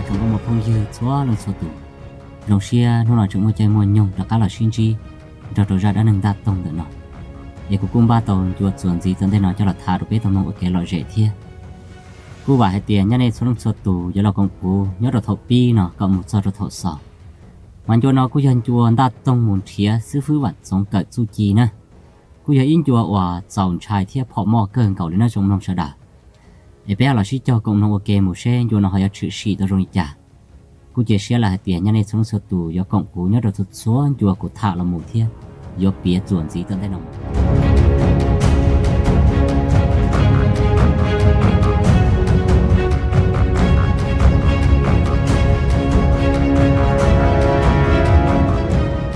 Tsoom nkauj muam phooj ywg txhua leej txhua tus, zoo siab hnub no tseem muaj caij muaj nyoog rov qab los sib ntsib nrog rau zaj dab neeg Ntaj Toog ntawm no. Es kuv kuj npaj tau ncua txuas ntxiv tom ntej no coj los tham rau peb tau mloog ua kev lom zem thiab. Kuj vam hais tias nyob nej txhua leej txhua tus yuav los koom kuv nyob rau thaum pib no kom mus txog rau thaum xaus. Mas ncua no kuj yog ncua Ntaj Toog mus nrhiav xib fwb Vam Txoov kawm txuj ci na. Kuj yog ib ncua uas txaus ntshai thiab phom moj kawg nkaus li na tsoom mloog sawv daws. Es peb ho los sib cog koom mloog ua ke mus seb ncua no ho yuav tshwm sim tau zoo li cas. Kuj cia siab lawm hais tias nyob nej txhua leej txhua tus yuav koom kuv nyob rau txhua txhua ncua kuv tham los mus thiab yuav piav txuas ntxiv tom ntej no.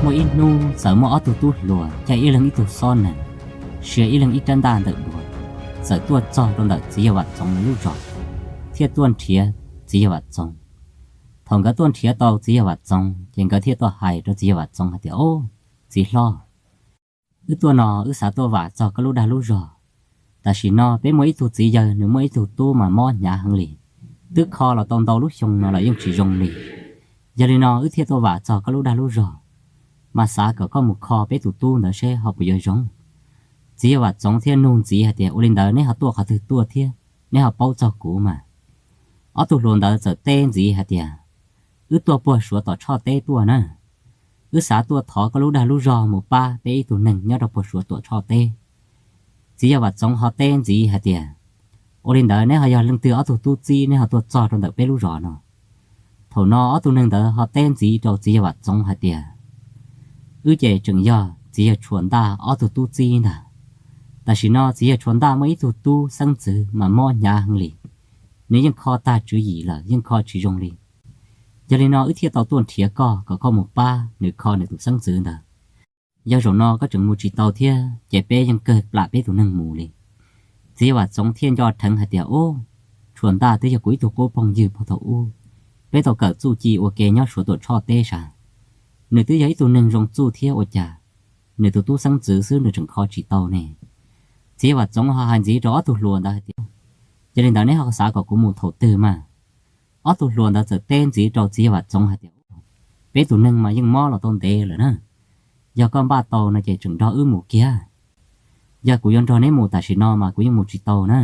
Muaj ib hnub txawm muaj ob tug tub hluas caij ib leeg ib tug xob nees, sia ib leeg ib rab ntaj ntawm duav, txawm tuaj txog rau ntawm txiv yawg Vam Txoov lawv lub zos, thiaj tuaj nrhiav txiv yawg Vam Txoov. Thaum nkawd tuaj nrhiav tau txiv yawg Vam Txoov ces nkawd thiaj tuaj hais rau txiv yawg Vam Txoov hais tias, Au, txiv hlob, wb tuaj no wb xav tuaj vam txog koj lub dag lub zog. Tam sim no peb muaj ib tug txiv yawg nws muaj ib tug tub mas mob hnyav heev li, twb kho los tau ntau lub xyoo no los yeej tsis zoo li. Yog li no wb thiaj tuaj vam txog koj lub dag lub zog, mas xav kom koj mus kho peb tus tub ntawd seb ho puas yuav zoo. Txiv yawg Vam Txoov thiaj nug ntxiv hais tias, Ua li ntawd neb ho tuaj qhov twg tuaj thiab neb ho paub txog kuv mas? Ob tug hluas ntawd txawm teb ntxiv hais tias, Wb tuaj puag Suav Tuam Tshoj teb tuaj na. Wb xav tuaj thov koj lub dag lub zog mus pab peb ib tug neeg nyob rau puag Suav Tuam Tshoj teb. Txiv yawg Vam Txoov ho teb ntxiv hais tias, Ua li ntawd neb ho yog leej twg ob tug tub txib neb ho tuaj txog rau ntawm peb lub zos no? Thaum no ob tug neeg ntawd ho teb ntxiv rau txiv yawg Vam Txoov hais tias, Wb ces tseem yog txiv yawg Tshuas Ntaj ob tug tub txib ntag. Tam sim no txiv yawg Tshuas Ntaj muaj ib tug tub xeeb ntxwv mas mob hnyav heev li, nws yeej kho tag tswv yim lawm yeej kho tsis zoo li. Yog li no wb thiaj tau tuaj nrhiav koj kom koj mus pab nws kho nws tus xeeb ntxwv ntawd. Yog zaum no koj tseem mus tsis tau thiab ces peb yeej kawg plam peb tus neeg mus li. Txiv yawg Vam Txoov thiaj nco dheev hais tias, Au, Tshuas Ntaj twb yog kuv ib tug qub phooj ywg puag thaum ub, peb tau kawm txuj ci ua ke nyob Suav Tuam Tshoj teb sav. Nws twb yog ib tug neeg zoo txuj thiab ua cas nws tus tub xeeb ntxwv xwb nws tseem kho tsis tau ne? Txiv yawg Vam Txoov ho hais ntxiv rau ob tug hluas ntawd hais tias, Yog li ntawd neb ho xav kom kuv mus thaum twg mas? Ob tug hluas ntawd txawm teb ntxiv rau txiv yawg Vam Txoov hais tias, Peb tus neeg mas yeej mob los tau ntev lawm na. Yog koj npaj tau no ces tseem nrog wb mus kiag. Yog kuv yuav nrog neb mus tam sim no mas kuv yeej mus tsis tau na.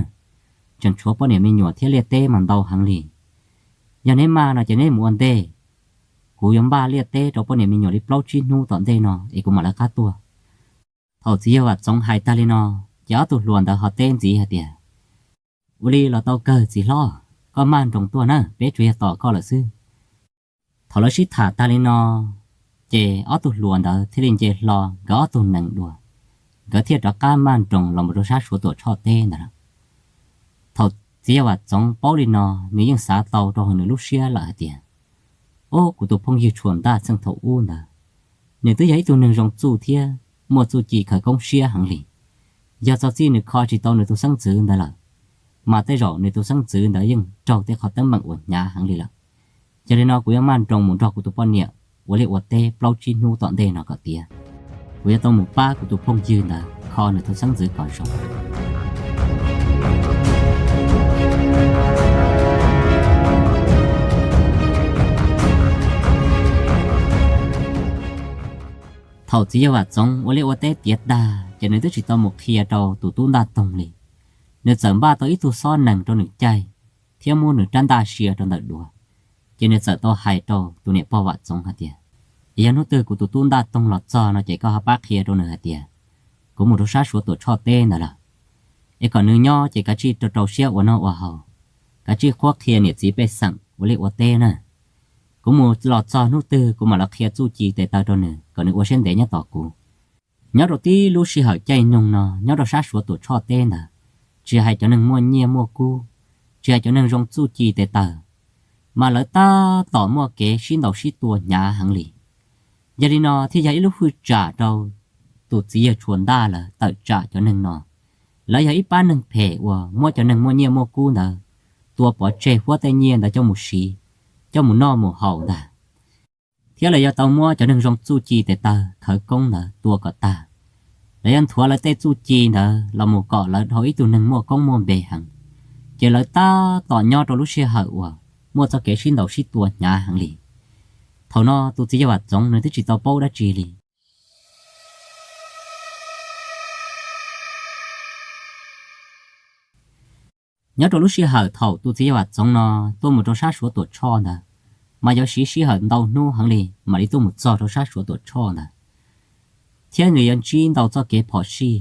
Tseem tshuav poj niam me nyuam thiab liaj teb mas ntau heev li. Yog neb maj no ces neb mus ua ntej, kuv yuav npaj liaj teb rau poj niam me nyuam li plaub tsib hnub tom ntej no es kuv mam lawv qab tuaj. Thaum txiv yawg Vam Txoov hais tag li no, ces ob tug hluas ntawd ho teb ntxiv hais tias, Ua li los tau kawg txiv hlob, koj maj nroos tuaj na, peb tsuas yog tos koj lawm xwb. Thaum lawv sib tham tag li no, ces ob tug hluas ntawd thiaj li nce hlo nkawd ob tug nees dua, nkawd thiaj rov qab maj nroos los mus rau sab Suav Tuam Tshoj teb ntawd lawm. Thaum txiv yawg Vam Txoov paub li no, nws yeej xav tau rau hauv nws lub siab lawm hais tias, Ub, kuv tus phooj ywg Tshuas Ntaj txheej thaum ub ntawd, nws twb yog ib tug neeg zoo txuj thiab muaj txuj ci khawv koob siab heev li. Yog txog txij nws kho tsis tau nws tus xeeb ntxwv ntawd lawm, mas tej zaum nws tus xeeb ntxwv ntawd yeej raug tej qhov teeb meem uas hnyav heev li lawm. Yog li no kuv yuav maj nroos mus nrog kuv tus poj niam ua liaj ua teb plaub tsib hnub tom ntej no kom tiav. Kuv yuav tau mus pab kuv tus phooj ywg ntawd kho nws tus xeeb ntxwv kom zoo. Thaum txiv yawg Vam Txoov ua liaj ua teb tiav tag ces nws twb tsis tau mus qhia rau tus tub Ntaj Toog li. Nws txawm npaj tau ib tug xob nees rau nws caij thiab muab nws rab ntaj sia rau ntawm duav, ces nws txawm tau hais rau tus niam pog Vam Txoov hais tias, Es yog hnub twg kuv tus tub Ntaj Toog los txog no ces koj ho pab qhia rau nws hais tias kuv mus rau sab Suav Tuam Tshoj teb ntawd lawm, es kom nws nyob ces kav tsij rau rau siab ua noj ua haus, kav tsij qhuab qhia niam txiv pej xeem ua liaj ua teb na. Kuv mus los txog hnub twg kuv mam los qhia txuj ci tes taw rau nws kom nws ua siab ntev nyob tos kuv. Nyob rau tib lub sij hawm caij nyoog no nyob rau sab Suav Tuam Tshoj teb ntawd, tsis hais cov neeg muaj nyiaj muaj kub, tsis hais cov neeg zoo txuj ci tes taw, mas lawv tab tom muaj kev sib ntaus sib tua hnyav heev li. Yog li no thiaj yog ib lub hwj tsam rau tus txiv yawg Tshuas Ntaj lawv tawm tsam cov neeg no. Lawv yog ib pab neeg phem uas muab cov neeg muaj nyiaj muaj kub ntawd tua pov tseg, huab tej nyiaj ntawd coj mus siv, coj mus noj mus haus ntag. Thiab lawv yuav tau muab cov neeg zoo txuj ci tes taw khawv koob ntawd tua kom tag. Lawv yuav nthuav lawv tej txuj ci ntawd los mus kom lawv dhau ib tug neeg muaj koob muaj npe heev. Ces lawv tab tom nyob rau lub sij hawm uas muaj txoj kev sib ntaus sib tua hnyav heev li. Thaum no tus txiv yawg Vam Txoov nws twb tsis tau paub dab tsi li. Nyob rau lub sij hawm thaum tus txiv yawg Vam Txoov no tuaj mus rau sab Suav Tuam Tshoj ntawd, mas yuav siv sij hawm ntau hnub heev li mam li tuaj mus txog rau sab Suav Tuam Tshoj ntawd, thiab nws yuav ntsib ntau txoj kev phom sij,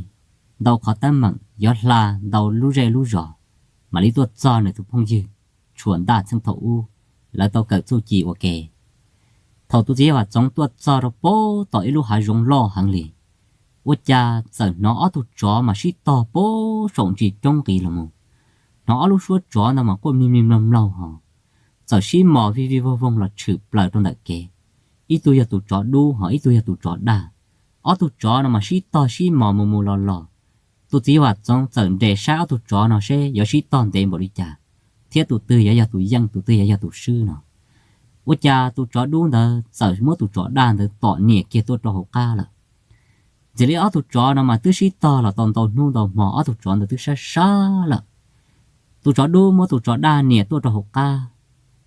ntau qhov teeb meem, yuav hla ntau lub zej lub zos mam li tuaj txog nws tus phooj ywg Tshua Ntaj txheej thaum ub lawv tau kawm txuj ci ua ke. Thaum tus txiv yawg Vam Txoov tuaj txog rau puag tom ib lub hav zoov loj heev li, ua cas txawm hnov ob tug tsov mas sib tog puag saum ntsis roob nqis los mus. Hnov ob lub suab tsov ntawd mas quaj mlig mlig mloog mloog hos, txawm sib mos vij vij voog voog los tshwm plaws rau ntawm kev. Ib tug yog tus tsov dub hos ib tug yog tus tsov daj. Ob tug tsov no mas sib tog sib mos mus mus los los. Tus txiv yawg Vam Txoov txawm nres saib ob tug tsov no seb yuav sib tog ntev npaum li cas, thiab tus twg yuav yog tus yeej tus twg yuav yog tus swb no. Ua cas tus tsov dub ntawd txawm muab tus tsov daj ntawd tom niam kiag tuaj rau hauv qab lawm. Ntxim li ob tug tsov no mas twb sib tog los tau ntau hnub ntau hmo, ob tug tsov ntawd twb sab sab lawm. Tus tsov dub muab tus tsov daj niam tuaj rau hauv qab,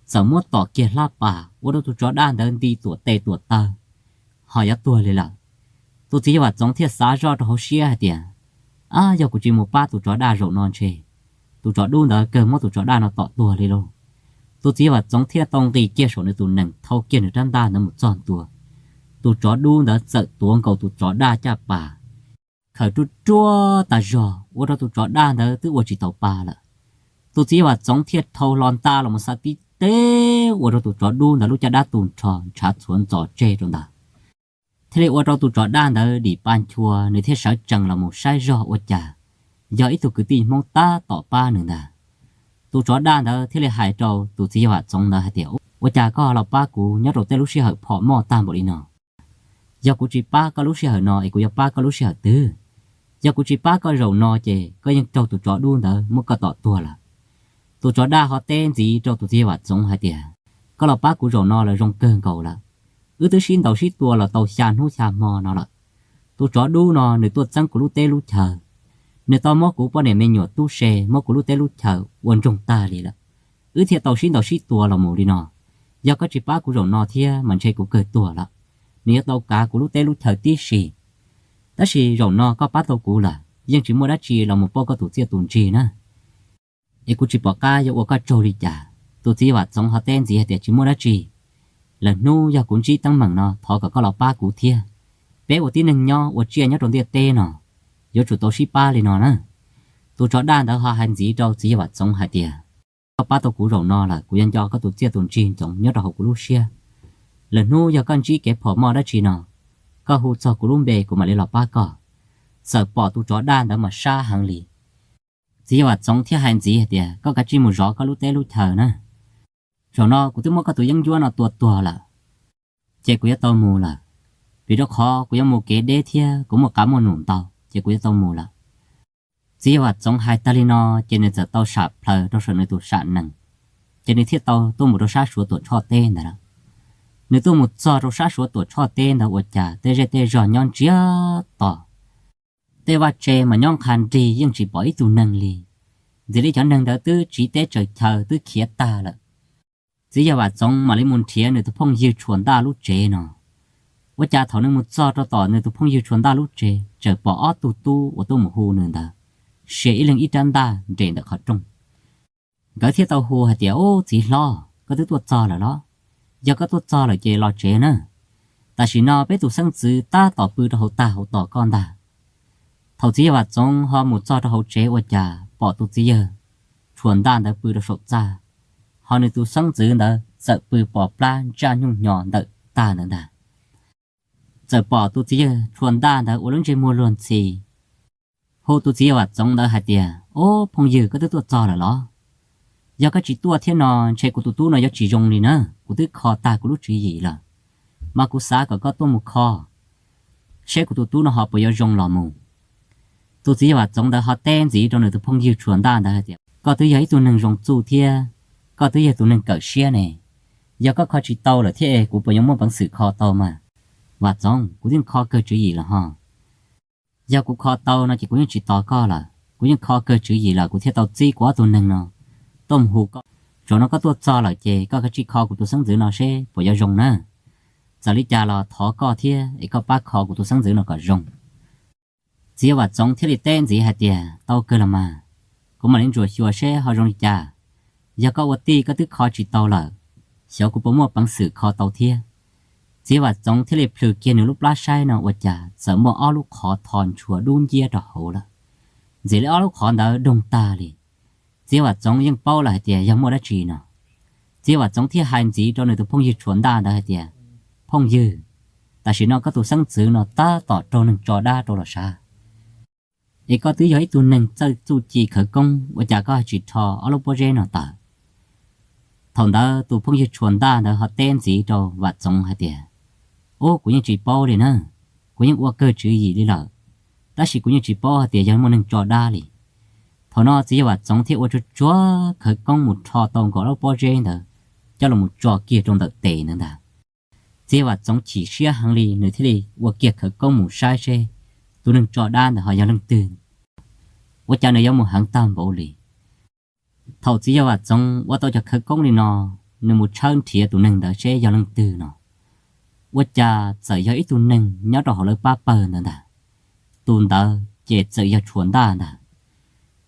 txawm muab tom kiag hlab pas ua rau tus tsov daj ntawd nti tuam tes tuam taw, ho yuav tuag li lawm. Tus txiv yawg Vam Txoov thiaj xav zoj rau hauv siab hais tias, ab, yog kuv tsis mus pab tus tsov daj zaum no ntshe tus tsov dub ntawd kawg muab tus tsov daj no tom tuag li lauj. Tus txiv yawg Vam Txoov thiaj tau nqis kiag saum nws tus nees thau kiag nws rab ntaj ntawd mus txog ntua. Tus tsov dub ntawd txawm tuav nkaus tus tsov daj caj pas, khawm ruaj ruaj tas zog ua rau tus tsov daj ntawd twb ua tsis tau pa lawm. Tus txiv yawg Vam Txoov thiaj dhau hlo ntaj los mus xa tib teg ua rau tus tsov dub ntawd lub caj dab tu nrho ntshav txhuav ntxos tseg rau ntawd. Thiaj li ua rau tus tsov daj ntawd dim pa nchua, nws thiaj sawv tsees los mus saib zog ua cas yog ib tug kwv tij Hmoob tab tom pab nws ntag. Tus tsov daj ntawd thiaj li hais rau tus txiv yawg Vam Txoov ntawd hais tias, ua cas koj los pab kuv nyob rau tej lub sij hawm phom moj tag npaum li no? Yog kuv tsis pab koj lub sij hawm no es kuv yuav pab koj lub sij hawm twg? Yog kuv tsis pab koj zaum no ces koj yeej raug tus tsov dub ntawd muab koj tom tuag lawm. Tus tsov daj ho teb ntxiv rau tus txiv yawg Vam Txoov hais tias, koj los pab kuv zaum no los zoo kawg nkaus lawm. Wb twb sib ntaus sib tua los tau xya hnub xya hmo no lawm. Tus tsov dub no nws tuaj txeeb kuv lub teb lub chaw, nws tau muab kuv poj niam me nyuam tub se, muab kuv lub teb lub chaw ua ntsoog tag li lawm. Wb thiaj tau sib ntaus sib tua los mus li no. Yog koj tsis pab kuv zaum no thiab mas ntshe kuv kawg tuag lawm. Nws yuav tau kav kuv lub teb lub chaw tib si. Tab sis zaum no koj pab tau kuv lawm, yeej tsis muaj dab tsi los mus pauj koj tus txiaj tus ntsig na. Es kuv tsis pom qab yuav ua koj tsaug li cas. Tus txiv yawg Vam Txoov ho teb ntxiv hais tias, tsis muaj dab tsi. Lwm hnub yog kuv ntsib teeb meem no thov kom koj los pab kuv thiab. Peb ua tib neeg nyob ua tsiaj nyob rau ntiaj teb no, yuav tsum tau sib pab li no na. Tus tsov daj ntawd ho hais ntxiv rau txiv yawg Vam Txoov hais tias, koj pab tau kuv zaum no lawm, kuv yuav nco koj tus txiaj tus ntsig ntsoov nyob rau hauv kuv lub siab. Lwm hnub yog koj ntsib kev phom moj dab tsi no, koj hu txog kuv lub npe kuv mam li los pab koj. Txawm pom tus tsov daj ntawd mas sab heev li. Txiv yawg Vam Txoov thiaj hais ntxiv hais tias, koj kav tsij mus zov koj lub teb lub chaw na. Zaum no kuv twb muab koj tus yeeb ncuab no tua tuag lawm, ces kuv yuav tau mus lawm. Vim rau qhov kuv yuav mus kev deb thiab kuv muaj qav muaj num ntau, ces kuv yuav tau mus lawm. Txiv yawg Vam Txoov hais tag li no, ces nws txawm tau sam plaws rau saum nws tus sam nees, ces nws thiaj tau tuaj mus rau sab Suav Tuam Tshoj teb ntawd lawm. Nws tuaj mus txog rau sab Suav Tuam Tshoj teb ntawd ua cas tej zej tej zog nyob ntsiag to, tej vaj tse mas nyob nqha nrig yeej tsis pom ib tug neeg li. Ntxim li cov neeg ntawd twb tsiv teb tsaws chaw twb khiav tag lawm. Txiv yawg Vam Txoov mam li mus nrhiav nws tus phooj ywg Tshua Ntaj lub tsev no. Ua cas thaum nws mus txog rau tom nws tus phooj ywg Tshua Ntaj lub tsev, tseem pom ob tug tub uas tuaj mus hu nws ntawd, sia ib leeg ib rab ntaj nres ntawm qhov rooj. Nkawd thiaj tau hu hais tias, ub, txiv hlob, koj twb tuaj txog lawm los? Yog koj tuaj txog lawm ces los tsev na. Tam sim no peb tus xeeb ntxwv tab tom pw rau hauv tag hauv tos koj ntag. Thaum txiv yawg Vam Txoov ho mus txog rau hauv tsev ua cas pom tus txiv yawg Tshua Ntaj ntawd pw rau saum txaj, ho nws tus xeeb ntxwv ntawd txawm pw pos plab ntsaj nyuj hnyo ntawm tag ntawd ntag. Txawm pom tus txiv yawg Tshua Ntaj ntawd ua lub ntsej muag luag ntxhi, hu tus txiv yawg Vam Txoov ntawd hais tias, ob, phooj ywg, koj twb tuaj txog lawm los? Yog koj tsis tuaj thiab no ntshe kuv tus tub no yuav tsis zoo li na. Kuv twb kho tag kuv lub tswv yim lawm, mas kuv xav kom koj tuaj mus kho seb kuv tus tub no ho puas yuav zoo los mus. Tus txiv yawg Vam Txoov ntawd ho teb ntxiv rau nws tus phooj ywg Tshua Ntaj ntawd hais tias, koj twb yog ib tug neeg zoo txuj thiab, koj twb yog tus neeg kawm siab ne. Yog koj kho tsis tau lawm thiab es kuv puas yuav muaj peev xwm kho tau mas? Vam Txoov, kuv yeej kho kawg tswv yim lawm ho. Yog kuv kho tau no ces kuv yeej tsis tos koj lawm. Kuv yeej kho kawg tswv yim lawm kuv thiaj tau txib kuv ob tug neeg no tuaj mus hu koj. Zaum no koj tuaj txog lawm ces koj kav tsij kho kuv tus xeeb ntxwv no seb puas yuav zoo na. Txawm li cas los thov koj thiab es koj pab kho kuv tus xeeb ntxwv no kom zoo. Txiv yawg Vam Txoov thiaj li teb ntxiv hais tias, tau kawg los mas, kuv mam li ntsuam xyuas seb ho zoo li cas. Yog koj ua tij koj twb kho tsis tau lawm, xyov kuv puas muaj peev xwm kho tau thiab. Txiv yawg Vam Txoov thiaj li plhws kiag nws lub plab saib no ua cas txawm muaj ob lub qhov tho ntshua dub nciab rau hauv lawm. Ntxim li ob lub qhov ntawd doog tag li. Txiv yawg Vam Txoov yeej paub lawm hais tias yog muaj dab tsi no. Txiv yawg Vam Txoov thiaj hais ntxiv rau nws tus phooj ywg Tshuas Ntaj ntawd hais tias, phooj ywg, tam sim no koj tus xeeb ntxwv no tab tom raug neeg tso dab rau los sav. Es koj twb yog ib tug neeg txawj txuj ci khawv koob ua cas koj tsis rho ob lub pob zeb no tawm? Thaum ntawd tus phooj ywg Tshuas Ntaj ntawd ho teb ntxiv rau Vam Txoov hais tias, ub, kuv yeej tsis paub li na, kuv yeej ua kawg tswv yim li lawm, tab sis kuv yeej tsis paub hais tias yog muaj neeg tso dab li. Thaum no txiv yawg Vam Txoov thiaj ua tsuag tsuag khawv koob mus rho tau nkaus ob lub pob zeb ntawd coj los tso kiag rau ntawm tes ntawd ntag. Txiv yawg Vam Txoov chim siab heev li, nws thiaj li ua kiag khawv koob mus saib seb tus neeg tso dab ntawd ho yog leej twg, ua cas nws yuav mus heev tag npaum li. Thaum txiv yawg Vam Txoov ua tau cov khawv koob li no, nws mus tshawb nrhiav tus neeg ntawd seb yog leej twg no, ua cas txawm yog ib tug neeg nyob rau hauv lawv pab pawg ntawd ntag. Tus ntawd ces txawm yog Tshuas Ntaj ntag.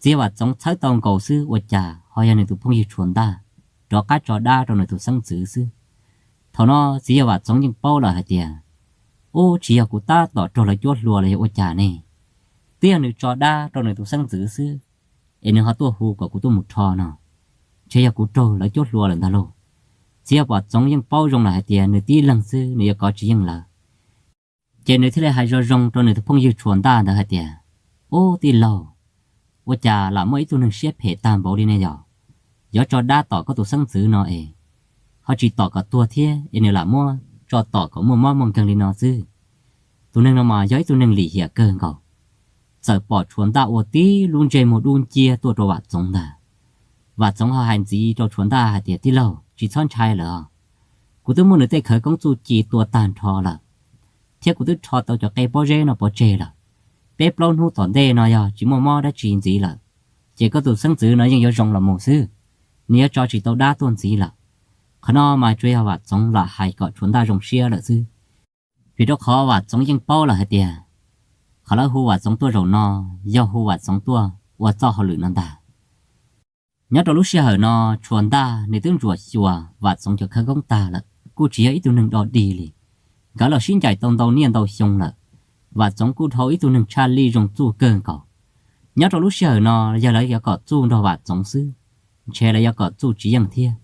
Txiv yawg Vam Txoov tshawb tau nkaus xwb ua cas ho yog nws tus phooj ywg Tshuas Ntaj rov qab tso dab rau nws tus xeeb ntxwv xwb. Thaum no txiv yawg Vam Txoov yeej paub lawm hais tias, ub, tsis yog kuv tab tom raug lawv cuab hlua los yog ua cas ne, twb yog nws tso dab rau nws tus xeeb ntxwv xwb, es nws ho tuaj hu kom kuv tuaj mus rho no, ntshe yog kuv raug lawv cuab hlua lawm ntag lauj. Txiv yawg Vam Txoov yeej paub zoo lawm hais tias nws tib leeg xwb nws yuav kov tsis yeej lawv. Ces nws thiaj li hais zoo zoo rau nws tus phooj ywg Tshuas Ntaj ntawd hais tias, ub, tij laug, ua cas lam muaj ib tug neeg siab phem tag npaum li ne yog, yuav tso dab tom koj tus xeeb ntxwv no es ho tsis tom kom tuag thiab es nws lam muab tso tom kom muaj mob muaj nkeeg li no xwb. Tus neeg no mas yog ib tug neeg lim hiam kawg nkaus. Txawm pom Tshuas Ntaj ua tib lub ntsej muag dub nciab tuaj rau Vam Txoov ntag. Vam Txoov ho hais ntxiv rau Tshuas Ntaj hais tias, tij laug, tsis txhob ntshai lawm os, kuv twb muab nws tej khawv koob txuj ci tua tag nrho lawm, thiab kuv twb rho tau cov qe pob zeb no pov tseg lawm. Peb plaub hnub tom ntej no yog tsis muaj mob dab tsi ntxiv lawm, ces koj tus xeeb ntxwv no yeej yuav zoo los mus xwb, nws yuav tso tsis tau dab tuaj ntxiv lawm. Qhov no mas tsuas yog Vam Txoov lam hais kom Tshuas Ntaj zoo siab lawm xwb, vim rau qhov Vam Txoov yeej paub lawm hais tias qhov lawv hu Vam Txoov tuaj zaum no yog hu Vam Txoov tuaj ua txoj hauj lwm no ntag. Nyob rau lub sij hawm no, Tshuas Ntaj nws twb ntsuam xyuas Vam Txoov cov khawv koob tag lawm, kuj tsis yog ib tug neeg do dig li. Nkawd los sib ncaim tau ntau niaj ntau xyoo lawm, Vam Txoov kuj dhau ib tug neeg tshaj lij zoo txuj kawg nkaus. Nyob rau lub sij hawm no, yog lawv yuav kom txuj nrog Vam Txoov xwb, ntshe lawv yuav kom txuj tsis yeej thiab.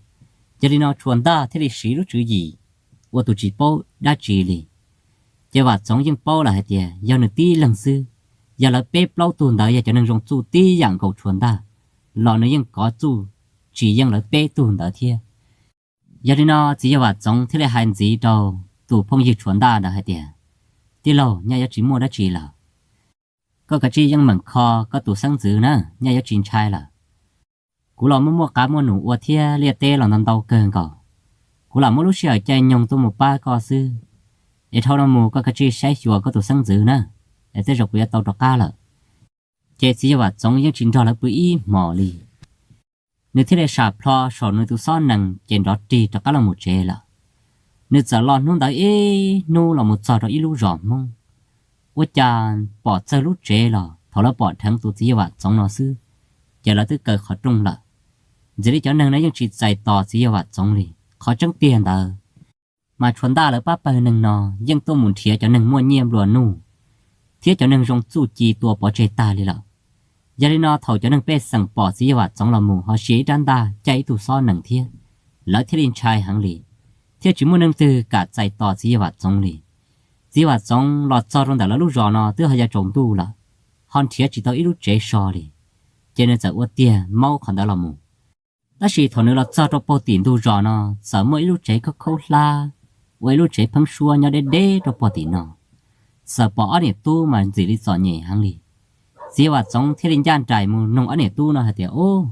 Yog li no Tshuas Ntaj thiaj li siv lub tswv yim ua tus tsis paub dab tsi li. Ces Vam Txoov yeej paub lawm hais tias yog nws tib leeg xwb, yog lawv peb plaub tug ntawd yog cov neeg zoo txuj tib yam nkaus Tshuas Ntaj, los nws yeej kov txuj tsis yeej lawv peb tug ntawd thiab. Yog li no txiv yawg Vam Txoov thiaj li hais ntxiv rau tus phooj ywg Tshuas Ntaj ntawd hais tias, tij laug, nyaj yuav tsis muaj dab tsi lawm. Koj kav tsij yeej meem kho koj tus xeeb ntxwv na, nyaj yuav tsis ntshai lawm. Kuv los muaj muaj qab muaj num ua thiab liaj teb los ntau ntau kawg nkaus. Kuv lam muab lub sij hawm caij nyoog tuaj mus pab koj xwb. Es dhau no mus koj kav tsij saib xyuas koj tus xeeb ntxwv na, es tej zaum kuv yuav tau rov qab lawm. Ces txiv yawg Vam Txoov yeej tsis nrog lawv pw ib hmos li. Nws thiaj li sam plho saum nws tus xob nees ces nrov rig rov qab los mus tsev lawm. Nws txawm los hnub ntawd ib hnub los mus txog rau ib lub zos Hmoob. Ua cas pom txog lub tsev los thaum lawv pom dheev tus txiv yawg Vam Txoov no xwb, ces lawv twb kaw qhov rooj lawm. Ntxim li cov neeg no yeej tsis txais tos txiv yawg Vam Txoov li. Qhov tseeb tiag ntawd, mas Tshuas Ntaj lawv pab pawg neeg no yeej tuaj mus nrhiav cov neeg muaj nyiaj nplua nuj thiab cov neeg zoo txuj ci tua pov tseg tag li lawm. Yog li no thaum cov neeg pej xeem pom txiv yawg Vam Txoov los mus ho sia ib rab ntaj caij ib tug xob nees thiab, lawv thiaj li ntshai heev li, thiab tsis muaj neeg twg kam txais tos txiv yawg Vam Txoov li. Txiv yawg Vam Txoov los txog rau ntawm lawv lub zos no twb ho yuav tsaus ntuj lawm, ho nrhiav tsis tau ib lub tsev so li, ces nws txawm ua tiag maub qhov ntawd los mus. Tab sis thaum nws los txog rau puag tim ntug zos no, txawm muaj ib lub tsev khaub khaub hlab, ua ib lub tsev pheeb suab nyob deb deb rau puag tim no. Txawm pom ob niam tub mas ntxim li txom nyem heev li. Txiv yawg Vam Txoov thiaj li ncaj nraim mus noog ob niam tub no hais tias, ub,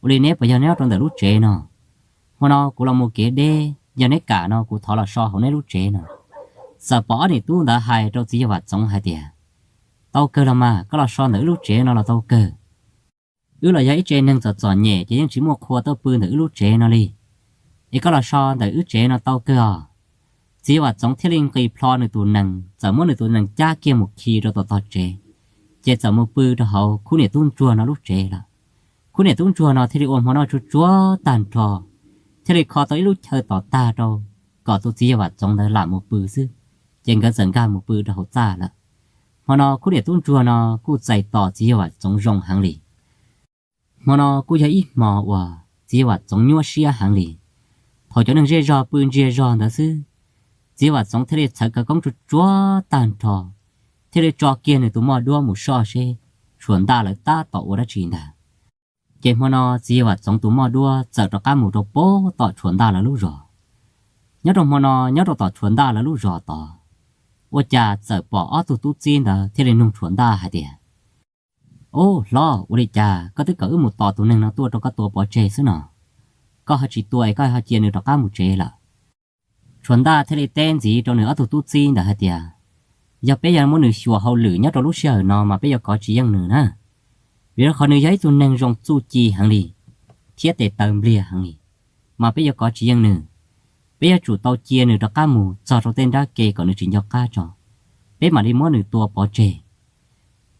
ua li neb puas yog nyob rau ntawm lub tsev no? Hmo no kuv los mus kev deb, yog neb kam no kuv thov los so hauv neb lub tsev no. Txawm pom ob niam tub ntawd hais rau txiv yawg Vam Txoov hais tias, tau kawg los mas, koj los so ntawm wb lub tsev no los tau kawg. Wb los yog ib tse neeg txom txom nyem ces yeej tsis muaj qhua tuaj pw ntawm wb lub tsev no li. Es koj los so ntawm wb tsev no tau kawg os. Txiv Yawg Vam Txoov thiaj li nqis plho nws tus nees, txawm muab nws tus nees cab kiag mus khi rau tom tog tsev, ces txawm mus pw rau hauv khub niam tub ntsuag no lub tsev lawm. Khub niam tub ntsuag no thiaj li ua hmo noj tsuag tsuag tag nrho, thiaj li kho tau ib lub chaw tom tag rau kom tus txiv Yawg Vam Txoov ntawd lam mus pw xwb, ces nkawd txawm nkag mus pw rau hauv txaj lawm. Hmo no khub niam tub ntsuag no kuj txais tos txiv Yawg Vam Txoov zoo heev li. Hmo no kuj yog ib hmo uas txiv Yawg Vam Txoov nyuaj siab heev li. Thaum cov neeg zej zog pw ntsiag zog ntawd xwb, txiv Yawg Vam Txoov thiaj li txhawv khawv koob tsuag tsuag tag nrho, thiaj li tso kiag nws tus moj duab mus soj seb Tshuas Ntaj lawv tab tom ua dab tsi ntag. Ces hmo no txiv Yawg Vam Txoov tus moj duab txawm rov qab mus rau pem tom Tshuas Ntaj lawv lub zos. Nyob rau hmo no nyob rau tom Tshuas Ntaj lawv lub zos tod, ua cas txawm pom ob tug tub txib ntawd thiaj li nug Tshuas Ntaj hais tias, Ub hlob, ua li cas koj twb kom wb mus tos tus neeg no tuaj rau koj tua pov tseg xwb no, koj ho tsis tua es koj ho cia nws rov qab mus tsev lawm? Tshuas Ntaj thiaj li teb ntxiv rau nws ob tug tub txib ntawd hais tias, Yog peb yog muab nws xyuas hauj lwm nyob rau lub sij hawm no mas peb yuav kov tsis yeej nws na, vim rau qhov nws yog ib tug neeg zoo txuj ci heev li thiab tes taw npliag heev li, mas peb yuav kov tsis yeej nws. Peb yuav tsum tau cia nws rov qab mus txog rau tej nrab ke kom nws tsis nco qab tso, peb mam li muab nws tua pov tseg.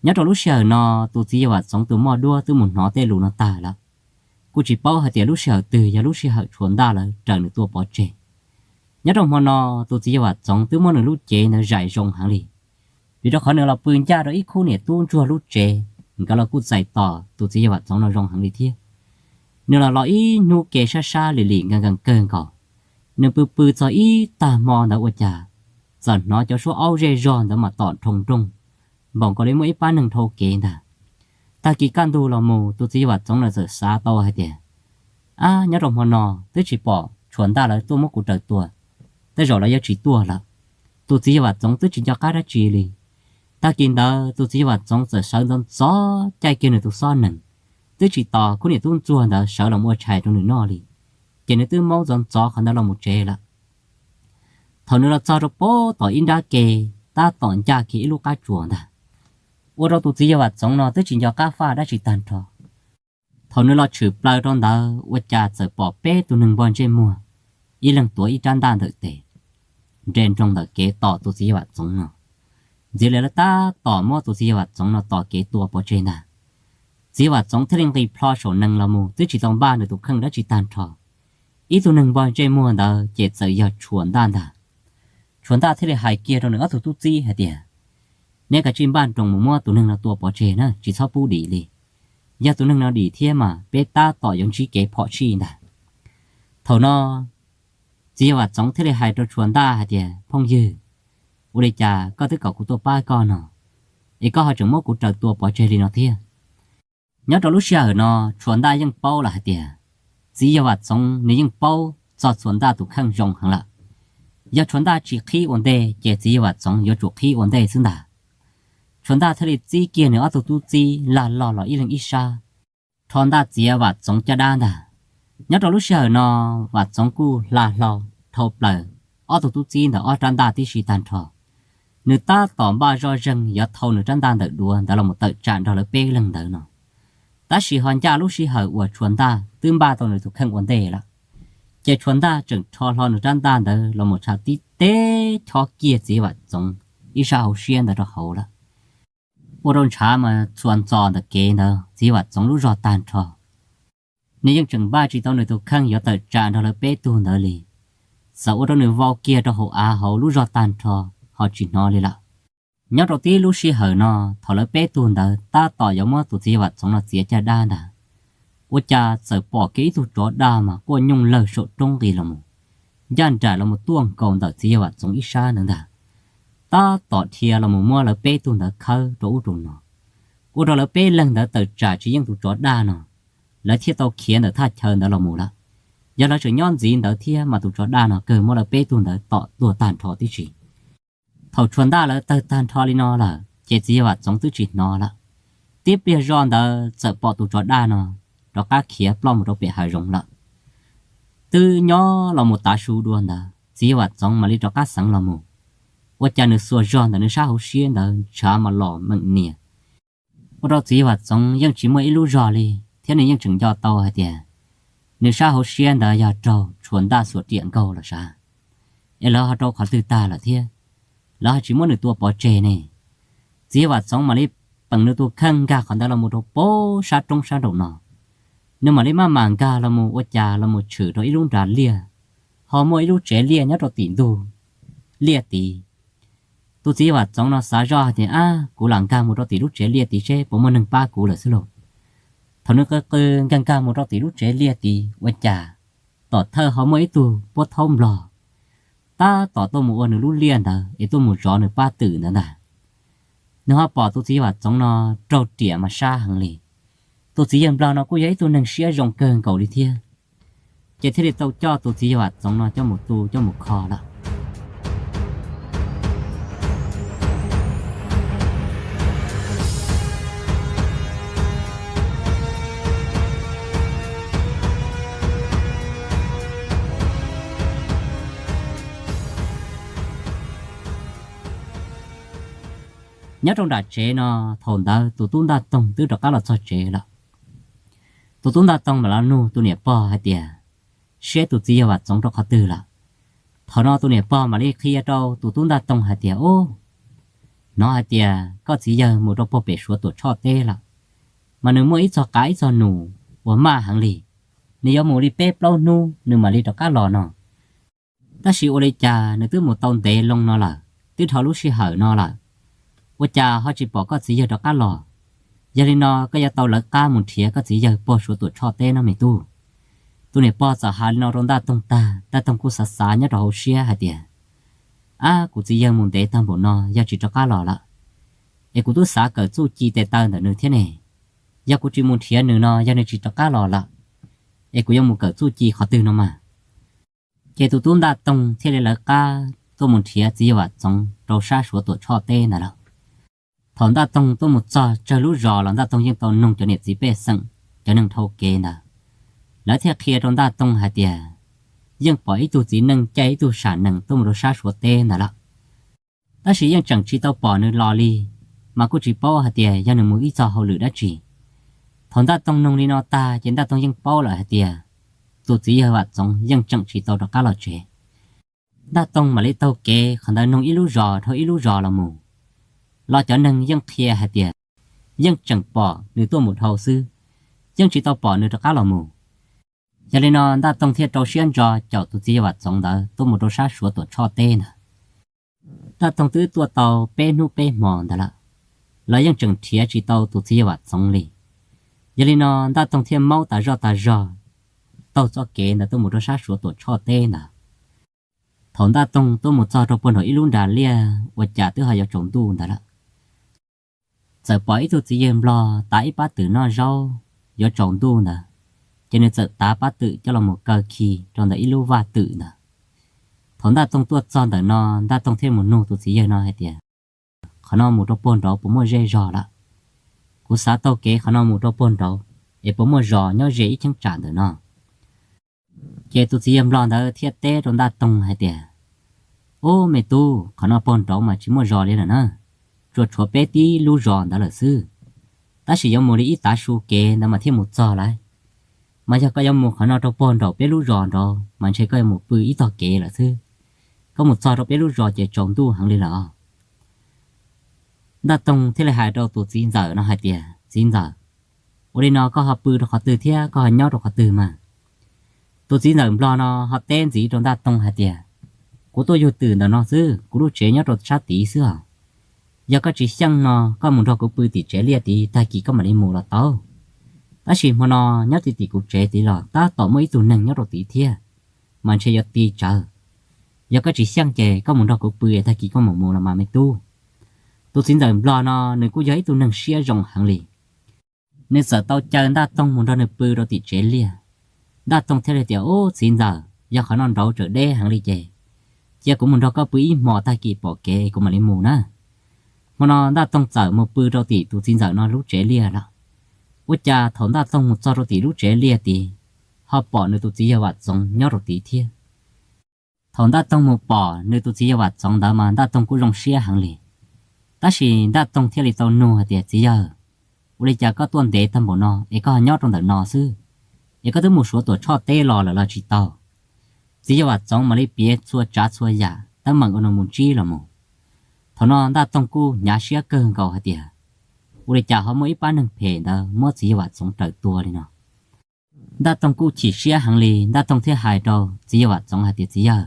Nyob rau lub sij hawm no, tus txiv Yawg Vam Txoov tus moj duab twb mus hnov tej lus no tag lawm, kuj tsis paub hais tias lub sij hawm twg yog lub sij hawm Tshuas Ntaj lawv raws nws tua pov tseg. Nyob rau hmo no, tus txiv Yawg Vam Txoov twb muab nws lub cev ntawd zais zoo heev li, vim rau qhov nws los pw ncaj rau ib khub niam tub ntsuag lub tsev, nkawd los kuj txais tos tus txiv Yawg Vam Txoov no zoo heev li thiab. Nws los los ib hnub ke sab sab lim lim nkees nkees kawg nkaus. Nws pw pw txog ib tag hmo ntawd ua cas txawm hnov cov suab aub zej zog ntawd mas tom nroo nrooj, npaum nkaus li muaj ib pab neeg dhau kev ntag. Tag kis kaj ntug los mus tus txiv Yawg Vam Txoov no txawm xav tau hais tias, Ab, nyob rau hmo no twb tsis pom Tshuas Ntaj lawv tuaj muab kuv raws tua, tej zaum lawv yuav tsis tuaj lawm. Tus txiv Yawg Vam Txoov twb tsis nco qab dab tsi li. Tag kis ntawd tus txiv Yawg Vam Txoov txawm sawv ntxov ntxov caij kiag nws tus xob nees, twb tsis tos khub niam tub ntsuag ntawd sawv los ua tshais rau nws noj li, ces nws twb maub ntxov ntxov qhov ntawd los mus tsev lawm. Thaum nws los txog rau pem tom ib nrab ke, tab tom ncaj kiag ib lub qab tsuas ntag, ua rau tus txiv Yawg Vam Txoov no twb tsis nco qab faj dab tsi tag nrho. Thaum nws los tshwm plaws rau ntawd ua cas txawm pom peb tug neeg npog ntsej muag, ib leeg tuav ib rab ntaj ntawm tes, nres nroos ntawm kev tos tus txiv Yawg Vam Txoov no. Ntxiv li lawv tab tom muab tus txiv Yawg Vam Txoov no tos kev tua pov tseg ntag. Txiv Yawg Vam Txoov thiaj li nqis plho saum nees los mus twb tsis tau npaj nws tus kheej dab tsi tag nrho. Ib tug neeg npog ntsej muag ntawd ces txawm yog Tshuas Ntaj ntag. Tshuas Ntaj thiaj li hais kiag rau nws ob tug tub txib hais tias, Neb kav tsij npaj nroos mus muab tus neeg no tua pov tseg na, tsis txhob pub dim li. Yog tus neeg no dim thiab mas peb tab tom yuav ntsib kev phom sij ntag. Thaum no txiv Yawg Vam Txoov thiaj li hais rau Tshuas Ntaj hais tias, Phooj ywg, ua li cas koj twb kom kuv tuaj pab koj no, es koj ho tseem muab kuv raws tua pov tseg li no thiab? Nyob rau lub sij hawm no Tshuas Ntaj yeej paub lawm hais tias txiv Yawg Vam Txoov nws yeej paub txog Tshuas Ntaj tus kheej zoo heev lawm. Yog Tshuas Ntaj tsis qhib ua ntej ces txiv Yawg Vam Txoov yuav tsum qhib ua ntej xwb ntag. Tshuas Ntaj thiaj li txib kiag nws ob tug tub txib lag log los ib leeg ib sab, rho ntaj txiav Vam Txoov caj dab ntag. Nyob rau lub sij hawm no Vam Txoov kuj hla hlo dhau plaws ob tug tub txib ntawm ob rab ntaj tib si tag nrho. Nws tab tom npaj zoj zeeg yuav thau nws rab ntaj ntawm duav ntawd los mus tawm tsam nrog lawv peb leeg ntawd no, tab sis ho ncaj lub sij hawm uas Tshuas Ntaj twb npaj tau nws tus kheej ua ntej lawm. Ces Tshuas Ntaj tseem rho hlo nws rab ntaj ntawd los mus tsa tib teb chob kiag txiv Vam Txoov ib sab hauv siab ntawd rau hauv lawm. Ua rau ntshav mas txhua ntxos ntawm kev ntawd txiv Vam Txoov lub zog tag nrho. Nws yeej tseem npaj tsis tau nws tus kheej yuav tawm tsam nrog lawv peb tug ntawd li. Txawm ua rau nws vau kiag rau hauv av hauv lub zog tag nrho, ho tsis hnov li lawm. Nyob rau tib lub sij hawm no, thaum lawv peb tug ntawd tab tom yuav muab tus txiv Vam Txoov no txiav caj dab ntag, ua cas txawm pom kiag ib tug tsov daj mas quaj nyooj lawg saum roob nqis los mus, ncaj nraim los mus tuaj nkaus ntawm txiv Vam Txoov ib sab ntawd ntag. Tab tom dhia los mus muab lawv peb tug ntawd khawb rau ub rau no, ua rau lawv peb leeg ntawd tawm tsam tsis yeej tus tsov daj no, lawv thiaj tau khiav ntawm thaj chaw ntawd los mus lawm. Yog lawv tseem nyob ntxiv ntawd thiab mas tus tsov daj no kawg muab lawv peb tug ntawd tom tuag tag nrho tib si. Thaum Tshuas Ntaj lawv tawg tag nrho li no lawm ces txiv Vam Txoov twb tsis hnov lawm. Tib pliag zoj ntawd txawm pom tus tsov daj no rov qab khiav ploj mus rau pem hav zoov lawm. Twb nyob los mus tav su dua ntawd txiv Vam Txoov mam li rov qab xeev los mus, ua cas nws xuas zog ntawm nws sab hauv siab ntawd ntshav mas los meem nias, ua rau txiv Vam Txoov yeej tsis muaj ib lub zog li. thiab nws yeej tseem nco tau hais tias nws sab hauv siab ntawd yog raug tshuam ntaj xuas riam nkaug los sav, es lawv ho rau qhov twg tag lawm thiab, lawv ho tsis muab nws tua pov tseg ne. Txiv yawg Vam Txoov mam li peem nws tus kheej nkag qhov ntawd los mus rau pem sab roob sab nraum no. Nws mam li maj mam nkag los mus ua cas los mus tshwm rau ib lub nra liaj, ho muaj ib lub tsev liaj nyob rau tim ntug liaj tid. Tus txiv yawg Vam Txoov no xav zoj hais tias, ab, kuv lam nkag mus rau tim lub tsev liaj tid seb puas muaj neeg pab kuv lawm xwb lauj. Thaum nws qw qw nkag nkag mus rau tim lub tsev liaj tid ua cas tom thawj ho muaj ib tug puab thaub nplog tab tom tuaj mus ua nws lub liaj ntawd es tuaj mus zov nws pab twm ntawd ntag. Nws ho pom tus txiv yawg Vam Txoov no raug riam mas sab heev li. Tus txiv yawg nplog no kuj yog ib tug neeg siab zoo kawg nkaus li thiab, ces thiaj li tau coj tus txiv yawg Vam Txoov no coj mus tu coj mus kho lawm. Nyob rau nram tsev no, thaum ntawd tus tub Ntaj Toog twb rov qab los txog tsev lawm. Tus tub Ntaj Toog mam li nug tus niam pog hais tias, seb tus txiv yawg Vam Txoov rau qhov twg lawm. Thaum no tus niam pog mam li qhia rau tus tub Ntaj Toog hais tias, ub, hnov hais tias koj txiv yawg mus rau puag pem Suav Tuam Tshoj teb lawm, mas nws muaj ib txog qav ib txog num uas maj heev li. Nws yuav mus li peb plaub hnub nws mam li rov qab los no. Tab sis ua li cas nws twb mus tau ntev loo no lawm, twb dhau lub sij hawm no lawm, ua cas ho tsis pom koj txiv yawg rov qab los? Yog li no koj yuav tau lawv qab mus nrhiav koj txiv yawg puag Suav Tuam Tshoj teb no me tub. Tus niam pog txawm hais li no rau Ntaj Toog tag, Ntaj Toog kuj xav xav nyob rau hauv siab hais tias, ab, kuv txiv yawg mus ntev tag npaum no yog tsis rov qab los lawm, es kuv twb xav kawm txuj ci tes taw ntawm nws thiab ne. Yog kuv tsis mus nrhiav nws no yog nws tsis rov qab los lawm, es kuv yuav mus kawm txuj ci qhov twg no mas? Ces tus tub Ntaj Toog thiaj li lawv qab tuaj mus nrhiav txiv yawg Vam Txoov rau sab Suav Tuam Tshoj teb ntawd lawm. Thaum Ntaj Toog tuaj mus txog tsawg lub zos los Ntaj Toog yeej tau noog cov niam txiv pej xeem, cov neeg dhau kev ntawd, lawv thiaj qhia rau Ntaj Toog hais tias yeej pom ib tug txiv neej caij ib tug sam nees tuaj mus rau sab Suav teb ntawd lawm. Tab sis yeej tseem tsis tau pom nws los li, mas kuj tsis paub hais tias yog nws mus ib txog hauj lwm dab tsi. Thaum Ntaj Toog noog li no tag ces Ntaj Toog yeej paub lawm hais tias tus txiv yawg Vam Txoov yeej tseem tsis tau rov qab los tsev. Ntaj Toog mam li taug kev qhov ntawd noog ib lub zos dhau ib lub zos los mus, los cov neeg yeej qhia hais tias yeej tseem pom nws tuaj mus dhau xwb, yeej tsis tau pom nws rov qab los mus. Yog li no Ntaj Toog thiaj rau siab ntso caum tus txiv yawg Vam Txoov ntawd tuaj mus rau sab Suav Tuam Tshoj teb ntawd. Ntaj Toog twb tuaj tau peb hnub peb hmo ntawd lawm, los yeej tseem nrhiav tsis tau tus txiv yawg Vam Txoov li. Yog li no Ntaj Toog thiaj maub tas zoj tas zog taug txoj kev ntawd tuaj mus rau sab Suav Tuam Tshoj teb ntawd. Thaum Ntaj Toog tuaj mus txog rau puag nraum ib lub nras liaj ua cas twb ho yuav tsaus ntuj ntawd lawm, txawm pom ib tug txiv yawg nplog tav ib pab twm noj zaub. Yuav tsaus ntuj ntawd, ces nws txawm tav pab twm coj los mus kaw khi rau ntawm ib lub vaj twm ntawd. Thaum Ntaj Toog tuaj txog ntawm no, Ntaj Toog thiaj mus nug tus txiv yawg no hais tias, qhov no mus rau puag nraud puas muaj zej zog lawm? Kuv xav taug kev qhov no mus rau puag nraud, es puas muaj zos nyob ze ib cheeb tsam ntawm no? Ces tus txiv yawg nplog ntawd thiaj teb rau Ntaj Toog hais tias, ub, me tub, qhov no puag nraud mas tsis muaj zos li lawm na, tsuas tshuav peb tib lub zos ntawd lawm xwb. Tab sis yuav mus li ib tav su kev ntawd mas thiaj mus txog lawm. Mas yog koj yuav mus qhov no rau puag nraum peb lub zos nraud mas ntshe koj yuav mus pw ib tog kev lawm xwb. Koj mus txog rau peb lub zos ces tsaus ntuj heev li lawm. Ntaj Toog thiaj li hais rau tus txiv ntxawm no hais tias, txiv ntxawm, ua li no koj ho pw rau qhov twg thiab koj ho nyob rau qhov twg mas? Tus txiv ntxawm nplog no ho teb ntxiv rau Ntaj Toog hais tias, kuv tuaj yug twm ntawm no xwb, kuv lub tsev nyob rau sab tid xwb os. Yog koj tsis xyeej no koj mus nrog kuv pw tim tsev liaj tid, tag kis koj mam li mus los tau. Tab sis hmo no nyob tim tim kuv tsev tid los tab tom muaj ib tug neeg nyob rau tid thiab, mas ntshe yuav ti tsawv. Yog koj tsis xyeej ces koj mus nrog kuv pw, tag kis koj mam mus los mas me tub. Tus txiv ntxawm nplog no nws kuj yog ib tug neeg siab zoo heev li. Nws txawm tau caw Ntaj Toog mus nrog nws pw rau tim tsev liaj. Ntaj Toog thiaj li tias, ub, txiv ntxawm, yog qhov no nraud tseem deb heev li ces cia kuv mus nrog koj pw ib hmos, tag kis pom kev kuv mam li mus na. Hmo no Ntaj Toog txawm mus pw rau tim tus txiv ntxawm no lub tsev liaj lawm. Ua cas thaum Ntaj Toog mus txog rau tim lub tsev liaj tid, ho pom nws tus txiv yawg Vam Txoov nyob rau tid thiab. Thaum Ntaj Toog mus pom nws tus txiv yawg Vam Txoov ntawd mas Ntaj Toog kuj zoo siab heev li. Tab sis Ntaj Toog thiaj li tau nug hais tias, txiv yawg, Ua li cas koj tuaj ntev tag npaum no es koj ho nyob rau ntawm no xwb? Es koj twb mus Suav Tuam Tshoj teb los lawm los tsis tau? Txiv Yawg Vam Txoov mam li piav txhua tsav txhua yam teeb meem uas nws mus ntsib los mus. Thaum no Ntaj Toog kuj hnyav siab kawg nkaus hais tias, ua li cas ho muaj ib pab neeg phem ntawd muab txiv Yawg Vam Txoov raws tua li no. Ntaj Toog kuj chim siab heev li, Ntaj Toog thiaj hais rau txiv Yawg Vam Txoov hais tias, txiv yawg,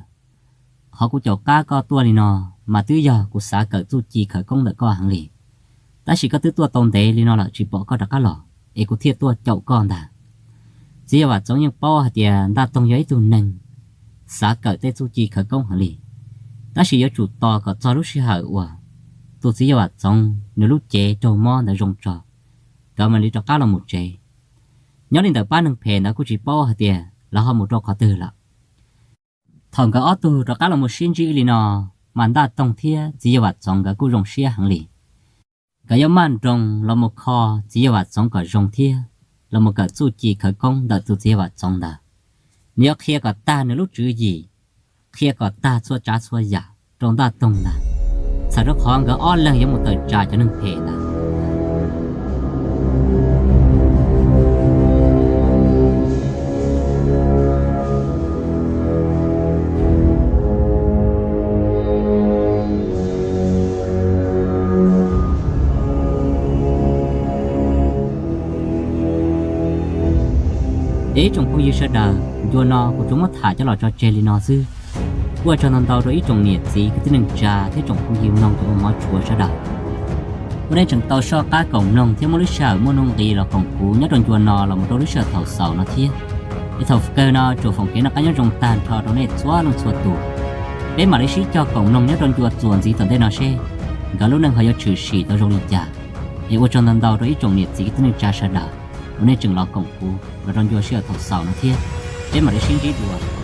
qhov kuv caum qab koj tuaj li no mas twb yog kuv xav kawm txuj ci khawv koob ntawm koj heev li. Tab sis koj twb tuaj tau ntev li no lawm tsis pom koj rov qab los es kuv thiaj tuaj caum koj ntag. Txiv Yawg Vam Txoov yeej paub hais tias Ntaj Toog yog ib tug neeg xav kawm tej txuj ci khawv koob heev li, tab sis yuav tsum tos kom txog lub sij hawm uas tus txiv Yawg Vam Txoov nws lub cev raug mob ntawd zoo tso, nkawd mam li rov qab los mus tsev. Nyob li ntawm pab neeg phem ntawd kuj tsis paub hais tias lawv ho mus rau qhov twg lawm. Thaum nkawd ob tug rov qab los mus sib ntsib li no, mas Ntaj Toog thiab txiv Yawg Vam Txoov nkawd kuj zoo siab heev li. Nkawd yuav maj nroos los mus kho txiv Yawg Vam Txoov kom zoo thiab los mus kawm txuj ci khawv koob ntawm tus txiv Yawg Vam Txoov ntawd. Nws yuav qhia kom tag nws lub tswv yim, qhia kom tag txhua tsav txhua yam rau Ntaj Toog ntag, txhawm rau qhov nkawd ob leeg yuav mus tawm tsam cov neeg phem ntawd. Es ib tsoom phooj ywg sawv daws, ncua no kuv tsuas muab tham coj los tso tseg li no xwb. Kuj ua tsaug ntau ntau rau ib tsoom niam txiv kwv tij neej tsa thiab tsoom phooj ywg mloog cov uas hmov tshua sawv daws. Ua nej tseem tau soj qab koom mloog thiab muab lub sij hawm muaj nuj nqis los koom kuv nyob rau ncua no los mus rau lub sij hawm thaum xaus no thiab. Es thaum kawg no tsuas foom kev noj qab nyob zoo tag nrho rau nej txhua leej txhua tus. Peb mam li sib cog koom mloog nyob rau ncua txuas ntxiv tom ntej no seb nkawd lub neej ho yuav tshwm sim tau zoo li cas. Es ua tsaug ntau ntau rau ib tsoom niam txiv kwv tij neej tsa sawv daws uas nej tseem los koom kuv los rau ncua sij hawm thaum xaus no thiab. Peb mam li sib ntsib dua.